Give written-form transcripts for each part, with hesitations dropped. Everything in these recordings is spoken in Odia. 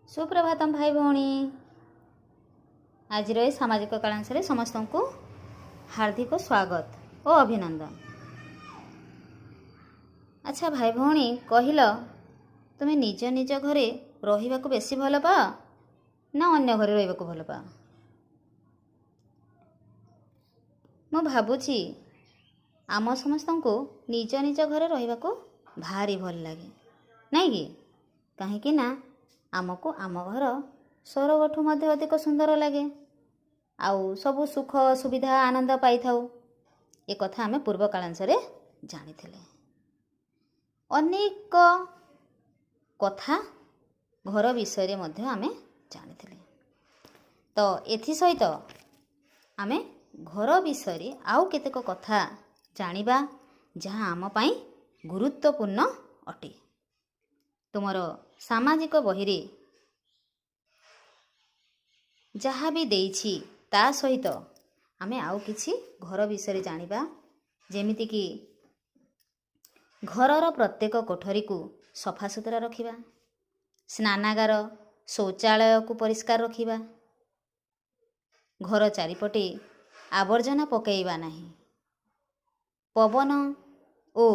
ସୁପ୍ରଭାତମ ଭାଇ ଭଉଣୀ। ଆଜିର ଏ ସାମାଜିକ କାଳାଂଶରେ ସମସ୍ତଙ୍କୁ ହାର୍ଦ୍ଦିକ ସ୍ୱାଗତ ଓ ଅଭିନନ୍ଦନ। ଆଚ୍ଛା ଭାଇ ଭଉଣୀ, କହିଲ ତୁମେ ନିଜ ନିଜ ଘରେ ରହିବାକୁ ବେଶୀ ଭଲ ପାଅ ନା ଅନ୍ୟ ଘରେ ରହିବାକୁ ଭଲ ପାଅ? ମୁଁ ଭାବୁଛି ଆମ ସମସ୍ତଙ୍କୁ ନିଜ ନିଜ ଘରେ ରହିବାକୁ ଭାରି ଭଲ ଲାଗେ, ନାଇଁ କି? କାହିଁକି ନା ଆମକୁ ଆମ ଘର ସ୍ୱର୍ଗଠୁ ମଧ୍ୟ ଅଧିକ ସୁନ୍ଦର ଲାଗେ ଆଉ ସବୁ ସୁଖ ସୁବିଧା ଆନନ୍ଦ ପାଇଥାଉ। ଏକଥା ଆମେ ପୂର୍ବ କାଳାଂଶରେ ଜାଣିଥିଲେ। ଅନେକ କଥା ଘର ବିଷୟରେ ମଧ୍ୟ ଆମେ ଜାଣିଥିଲେ। ତ ଏଥିସହିତ ଆମେ ଘର ବିଷୟରେ ଆଉ କେତେକ କଥା ଜାଣିବା, ଯାହା ଆମ ପାଇଁ ଗୁରୁତ୍ୱପୂର୍ଣ୍ଣ ଅଟେ। ତୁମର ସାମାଜିକ ବହିରେ ଯାହା ବି ଦେଇଛି, ତା ସହିତ ଆମେ ଆଉ କିଛି ଘର ବିଷୟରେ ଜାଣିବା, ଯେମିତିକି ଘରର ପ୍ରତ୍ୟେକ କୋଠରୀକୁ ସଫାସୁତୁରା ରଖିବା, ସ୍ନାନାଗାର ଶୌଚାଳୟକୁ ପରିଷ୍କାର ରଖିବା, ଘର ଚାରିପଟେ ଆବର୍ଜନା ପକାଇବା ନାହିଁ, ପବନ ଓ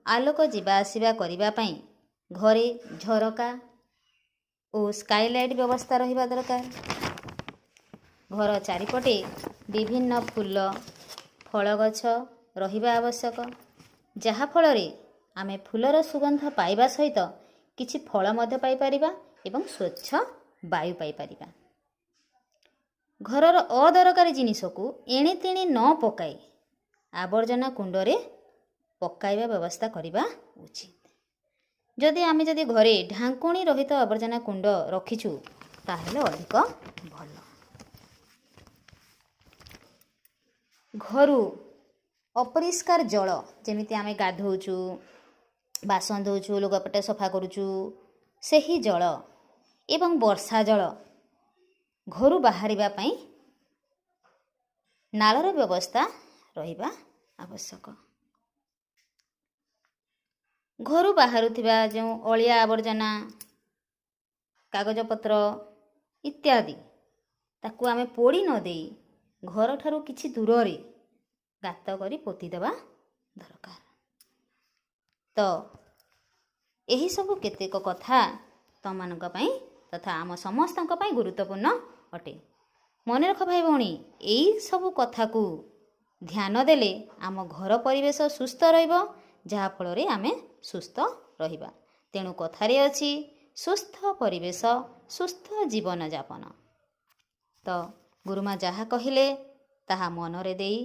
ଆଲୋକ ଯିବା ଆସିବା କରିବା ପାଇଁ ଘରେ ଝରକା ଓ ସ୍କାଇଲାଇଟ୍ ବ୍ୟବସ୍ଥା ରହିବା ଦରକାର, ଘର ଚାରିପଟେ ବିଭିନ୍ନ ଫୁଲ ଫଳ ଗଛ ରହିବା ଆବଶ୍ୟକ, ଯାହାଫଳରେ ଆମେ ଫୁଲର ସୁଗନ୍ଧ ପାଇବା ସହିତ କିଛି ଫଳ ମଧ୍ୟ ପାଇପାରିବା ଏବଂ ସ୍ୱଚ୍ଛ ବାୟୁ ପାଇପାରିବା। ଘରର ଅଦରକାରୀ ଜିନିଷକୁ ଏଣେ ତେଣେ ନ ପକାଇ ଆବର୍ଜନା କୁଣ୍ଡରେ ପକାଇବା ବ୍ୟବସ୍ଥା କରିବା ଉଚିତ। ଯଦି ଆମେ ଘରେ ଢାଙ୍କୁଣୀ ରହିତ ଆବର୍ଜନା କୁଣ୍ଡ ରଖିଛୁ, ତାହେଲେ ଅଧିକ ଭଲ। ଘରୁ ଅପରିଷ୍କାର ଜଳ, ଯେମିତି ଆମେ ଗାଧୋଉଛୁ, ବାସନ ଧୋଉଛୁ, ଲୁଗାପଟା ସଫା କରୁଛୁ, ସେହି ଜଳ ଏବଂ ବର୍ଷା ଜଳ ଘରୁ ବାହାରିବା ପାଇଁ ନାଳର ବ୍ୟବସ୍ଥା ରହିବା ଆବଶ୍ୟକ। ଘରୁ ବାହାରୁଥିବା ଯେଉଁ ଅଳିଆ ଆବର୍ଜନା, କାଗଜପତ୍ର ଇତ୍ୟାଦି, ତାକୁ ଆମେ ପୋଡ଼ି ନ ଦେଇ ଘରଠାରୁ କିଛି ଦୂରରେ ଗାତ କରି ପୋତିଦେବା ଦରକାର। ତ ଏହିସବୁ କେତେକ କଥା ତମମାନଙ୍କ ପାଇଁ ତଥା ଆମ ସମସ୍ତଙ୍କ ପାଇଁ ଗୁରୁତ୍ୱପୂର୍ଣ୍ଣ ଅଟେ। ମନେ ରଖ ଭାଇ ଭଉଣୀ, ଏଇସବୁ କଥାକୁ ଧ୍ୟାନ ଦେଲେ ଆମ ଘର ପରିବେଶ ସୁସ୍ଥ ରହିବ, ଯାହାଫଳରେ ଆମେ ସୁସ୍ଥ ରହିବା। ତେଣୁ କଥାରେ ଅଛି, ସୁସ୍ଥ ପରିବେଶ ସୁସ୍ଥ ଜୀବନଯାପନ। ତ ଗୁରୁମା ଯାହା କହିଲେ ତାହା ମନରେ ଦେଇ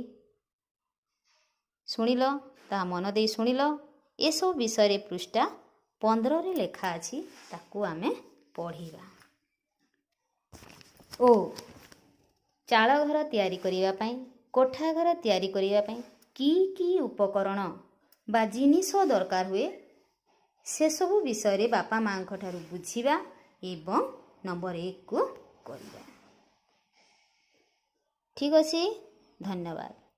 ଶୁଣିଲ, ତାହା ମନ ଦେଇ ଶୁଣିଲ। ଏସବୁ ବିଷୟରେ ପୃଷ୍ଠା 15ରେ ଲେଖା ଅଛି, ତାକୁ ଆମେ ପଢ଼ିବା। ଓ ଚାଳ ଘର ତିଆରି କରିବା ପାଇଁ, କୋଠା ଘର ତିଆରି କରିବା ପାଇଁ କି କି ଉପକରଣ ବା ଜିନିଷ ଦରକାର ହୁଏ, ସେସବୁ ବିଷୟରେ ବାପା ମାଆଙ୍କ ଠାରୁ ବୁଝିବା ଏବଂ ନମ୍ବର 1କୁ କରିବା। ଠିକ୍ ଅଛି, ଧନ୍ୟବାଦ।